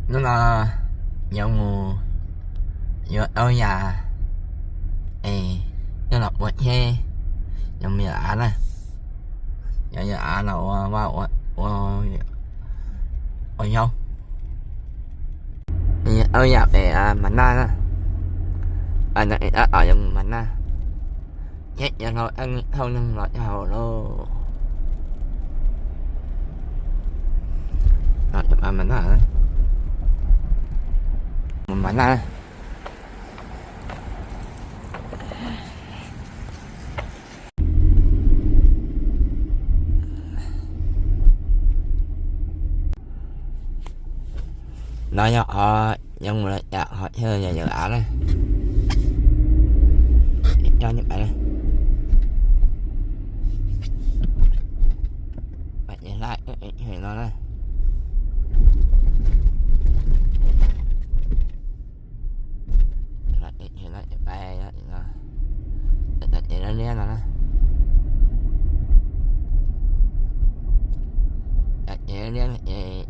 Hnub no yuav mus yuav auj yam es coj los ua tsheb, yuav mus yawm av na, yuav yawm av los ua vaj ua zaub. Auj yam pem Mas Naj na, tab tom yuav mus Mas Naj, tsheb yuav hlau thauj neeg los coj haus lauj. Mas Naj, mus Mas Naj. No yog qhov yuav mus lawm, yam qhov chaw yog yawm av na. Coj nej pais na. Pais ces laj no na. Pais no, ces liab liab no na. Ces liab liab no ces,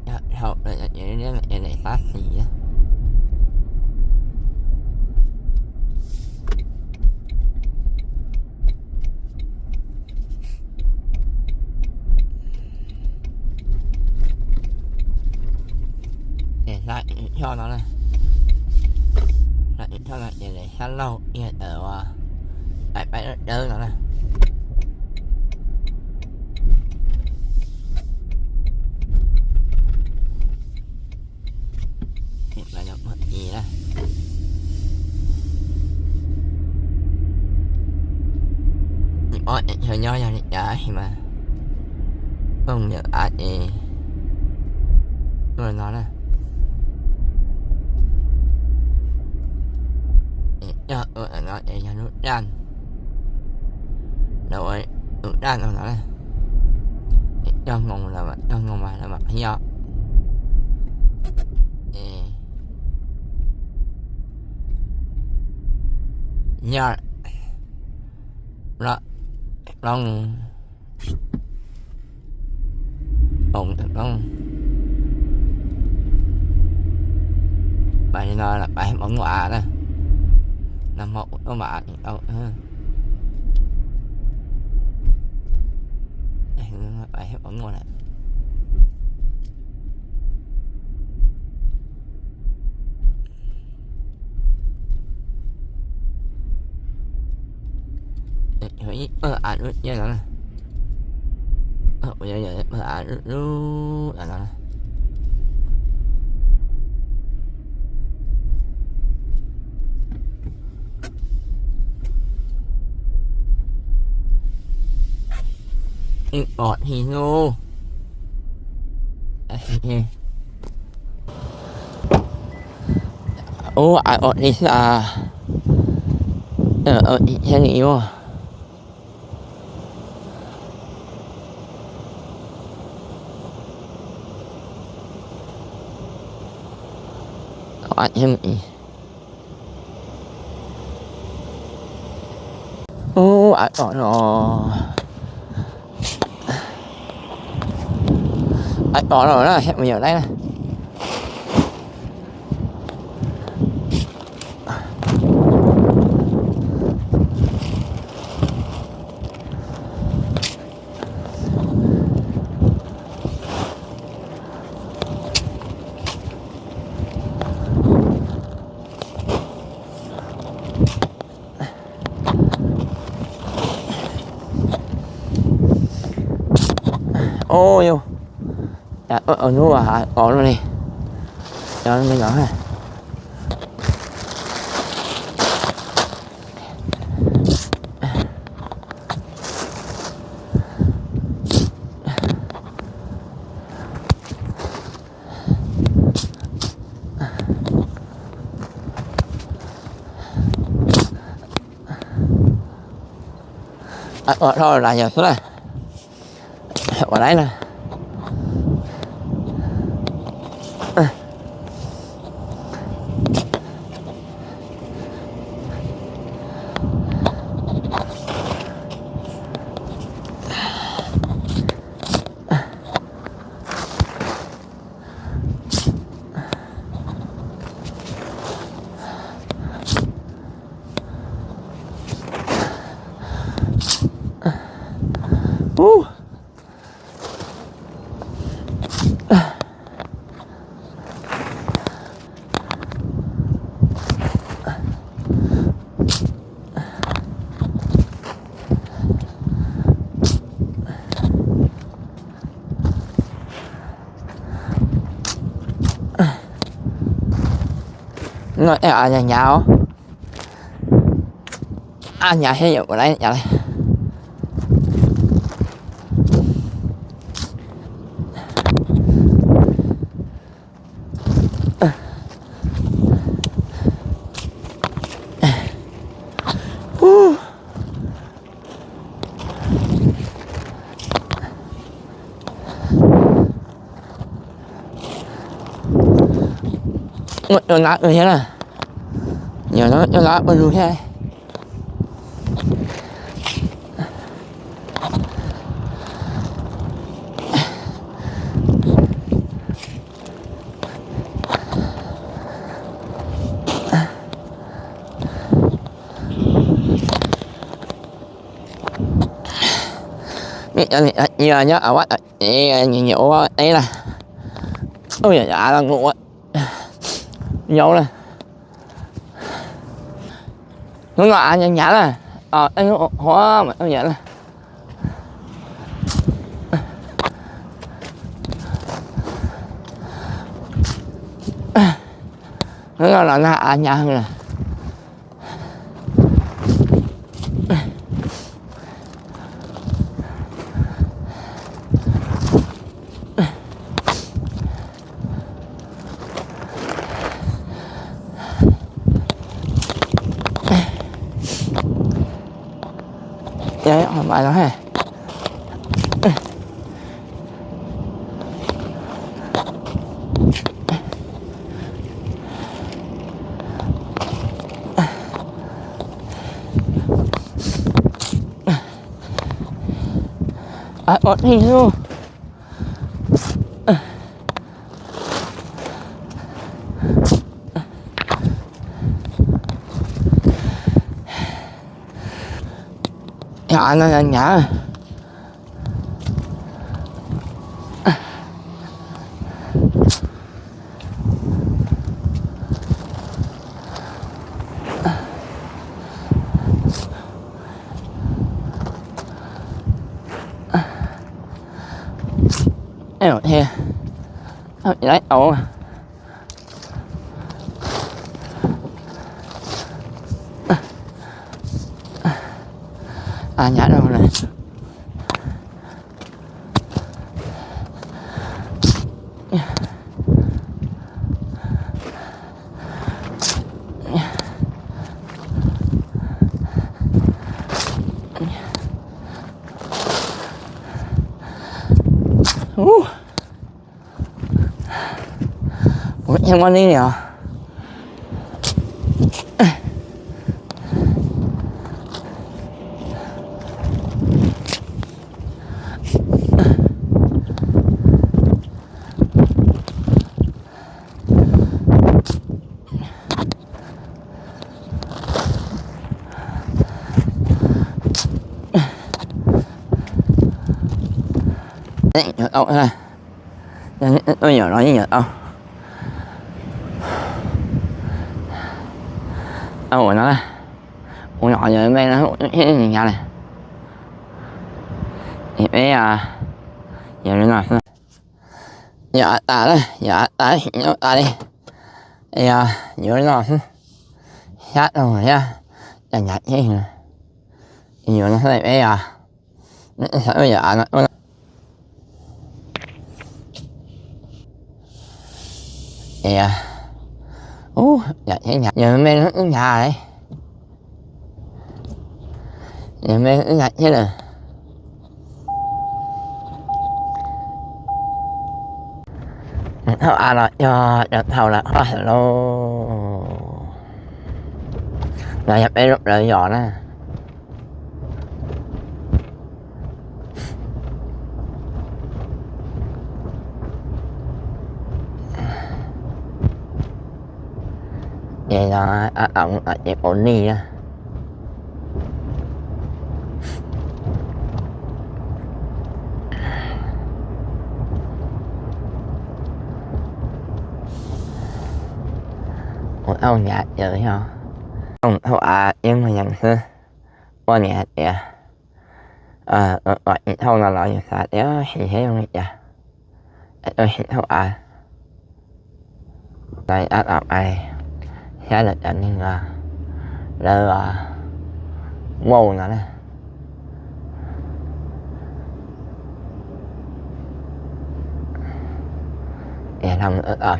ces liab liab no ces daim sab xis. Ces hlab ib choj no na, hlab ib choj no ces daim sab laug kiag tawm uas paib paib dawb dawb no na. Ib na, ob tseem chaw nyob yog li cas mas phooj ywg av ces tuaj no na. Es cog ua no es yog lub daj, lawv ua lub daj no no na. Es cog nkoos, cog nkoos mas lawv mam qhib os. Es yog plooj, plooj, pais li no pais hauv nkuaj av na. Nag hmo kuv tuaj mas tau, pais hauv nkuaj na. Ib pawg av lub ciaj no na, pawg av lub lub no na. Ib pom hi nu. Ub, av pom li xwb as. Thiab li ub. Ub, av tom no, av tom no na, mus yawm laib na. Ub, yus, cas tuaj ua hnub hav pos luaj li. Cov me no. Ua dhau las yog xwb na. Ua laib na. No, a, nyav nyav os. A, nyav thiab yom, ua li nyav li. Ua, ua lab ua thiab na. Yog no ua lab ua lug thiab. Nyob a vaj, nyiam ua teb na. Ua yam av los nkaus ua yau na. Hnub no av nyav nyav na, hnub qhuav mas ua yam na. Hnub no los nag av nyav heev na. Ua neeg lub. Av no nyav nyav. Lawv au. Av nyav dhau lawm. Ua, muaj neeg li os. Tuaj yam no yeej yuav tau. Tau ua no, ua no yog me no thiab nyav li. Peb yog li no xwb. Yog av tas na, yog av tas, yog tas li. Yog yuav li no xwb. Xyab dhau thiab, cas nyav thiab. Yuav no xwb peb yog, xav yog av no. Yog me wb nyav li, yog me wb nyav thiab lawm. Thaum av los cog cov thaum lawm hov lauj. Los yog peb lub plawv yos na. Ces no, ces pau nij na. Ua tau nyav ces yog, thaum av yeej mag yees xwb. Ua niam hais tias, ua tsis thaum no los yus xav tias siv thiab zoo li cas, ua siv thaum av, los ab tom qais, thiab lawv cov neeg lawv vau no na.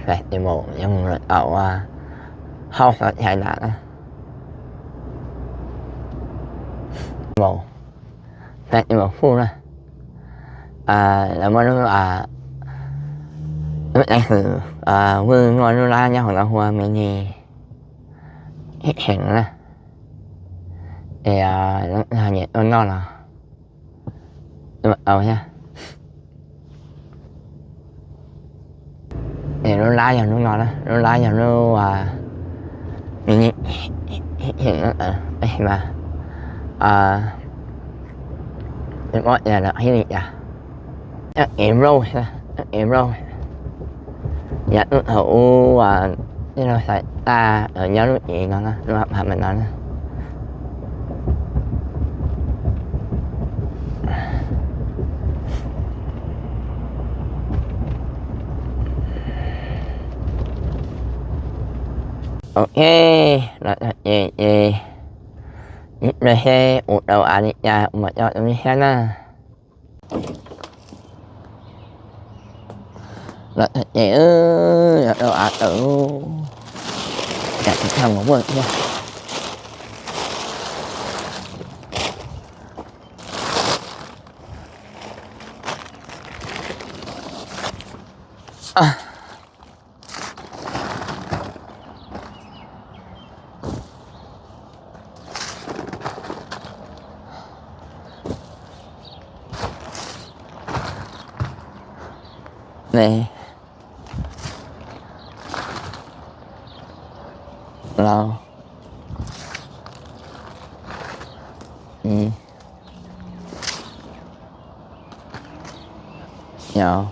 Festival yog mus lawm tom ua hauj xov chai nram na. Festival fuj na. Lawv muaj lub, lub teev hwm, Vwj muaj lub lab nyob hauv no hu ua Mini Kitchen na. Es nyiam tuaj noj los tuaj tau thiab. Es lub lab yog lub no na, lub lab yog lub Mini Kitchen na, mas muab ib li cas, ev rose, ev rose. Yog lub thaum ub tij laug Xais Taj nyob lub tsev no na, lub apartment no na. Ok, los txog ces, ces ib pliag seb ua tau av li cas ua mam coj rau nej saib na. Los txog ces, los tau av tawm, lam tsis tau mus vaj thiab. Ne. Los. Yog.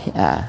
Thiab.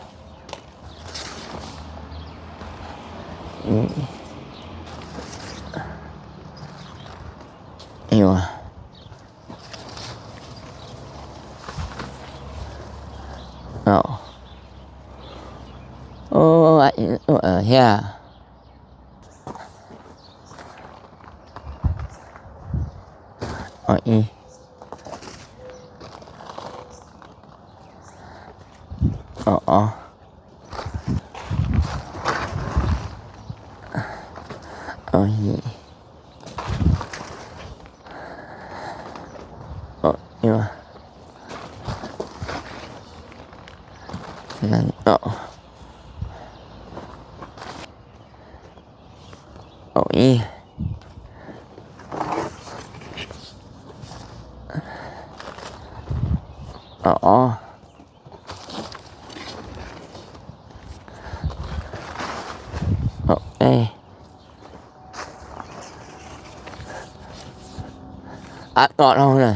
Ab, tom no na.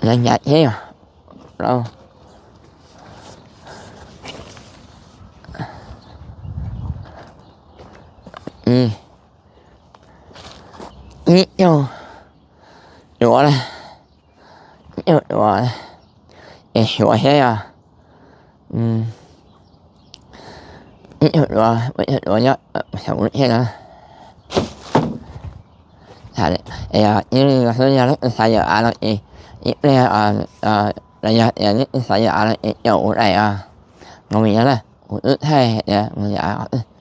Nyav nyav thiab yog. Ib nyuag duav na, ib nyuag duav es suav thiab yog. Ib nyuag duav, ib nyuag duav nyob xyaum lub thiab na. Yog leej twg xav yuav av no ces ib pliag, los yog tias leej twg xav yuav av no ces caum kuv daim Google na, kuv twb thaij hais tias mus yuav av qhov twg.